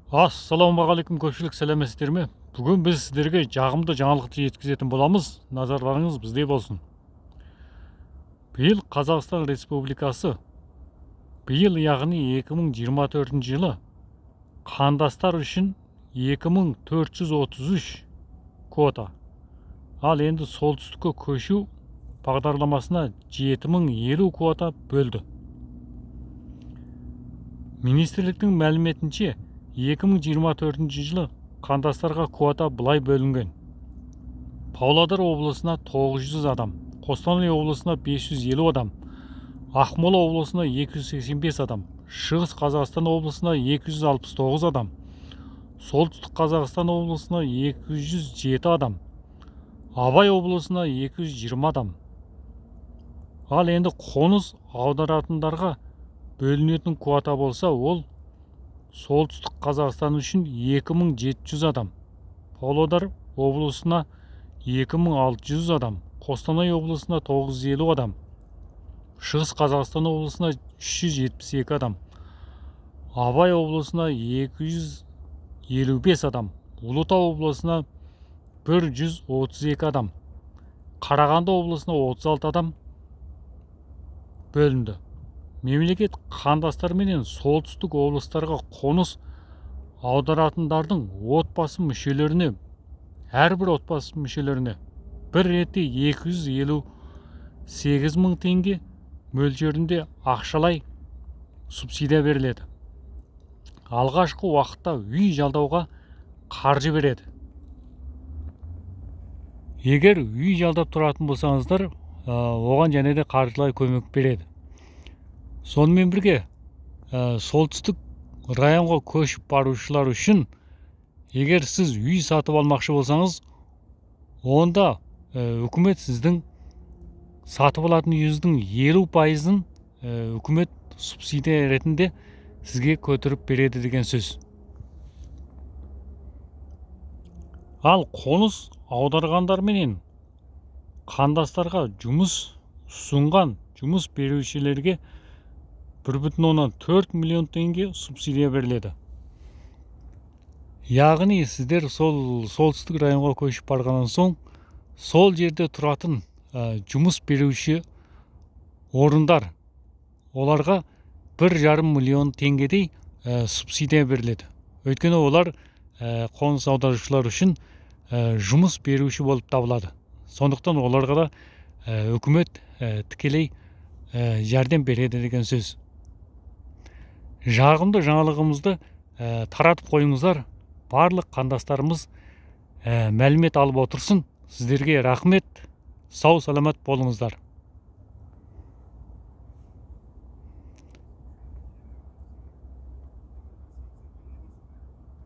Ассалаумағалейкум, көпшілік, сәлеметсіздер ме? Бүгін біз сіздерге жағымды жаңалықты жеткізетін боламыз. Назарларыңыз бізде болсын. Биыл Қазақстан Республикасы, биыл, яғни 2024 жылы қандастар үшін 2433 квота, ал енді солтүстікке көшу бағдарламасына 7050 квота бөлді. Министрліктің мәліметінше, 2024 жылы қандастарға квота былай бөлінген: Павлодар облысына 900 адам, Қостанай облысына 550 адам, Ақмола облысына 285 адам, Шығыс Қазақстан облысына 269 адам, Солтүстік Қазақстан облысына 207 адам, Абай облысына 220 адам. Ал енді қоныс аударатындарға бөлінетін квота болса, ол Солтүстік Қазақстан үшін 2700 адам, Павлодар облысына 2600 адам, Қостанай облысына 950 адам, Шығыс Қазақстан облысына 372 адам, Абай облысына 255 адам, Ұлытау облысына 132 адам, Қарағанды облысына 36 адам бөлінді. Мемлекет қандастар менен солтүстік облыстарға қоныс аударатындардың отбасы мүшелеріне, әрбір отбасы мүшелеріне бір ретте 258 мың теңге мөлшерінде ақшалай субсидия беріледі. Алғашқы уақытта үй жалдауға қаржы береді. Егер үй жалдап тұратын болсаңыздар, оған және де қаржылай көмек береді. Сонымен бірге солтүстік районға көшіп барушылар үшін, егер сіз үй сатып алмақшы болсаңыз, онда үкімет сіздің сатып алатын үйіңіздің 50%-ын үкімет субсидия ретінде сізге көтеріп береді деген сөз. Ал қоныс аударғандар менен қандастарға жұмыс ұсынған жұмыс берушілерге 1,4 миллион теңге субсидия беріледі. Яғни сіздер сол солтүстік районға көшіп барғаннан соң, сол жерде тұратын жұмыс беруші орындар, оларға 1,5 миллион теңгедей субсидия беріледі. Өйткені олар қоныс аударушылар үшін жұмыс беруші болып табылады. Сондықтан оларға да үкімет тікелей жәрдем береді деген сөз. Жағымды жаңалығымызды таратып қойыңыздар, барлық қандастарымыз мәлімет алып отырсын. Сіздерге рахмет, сау саламат болыңыздар.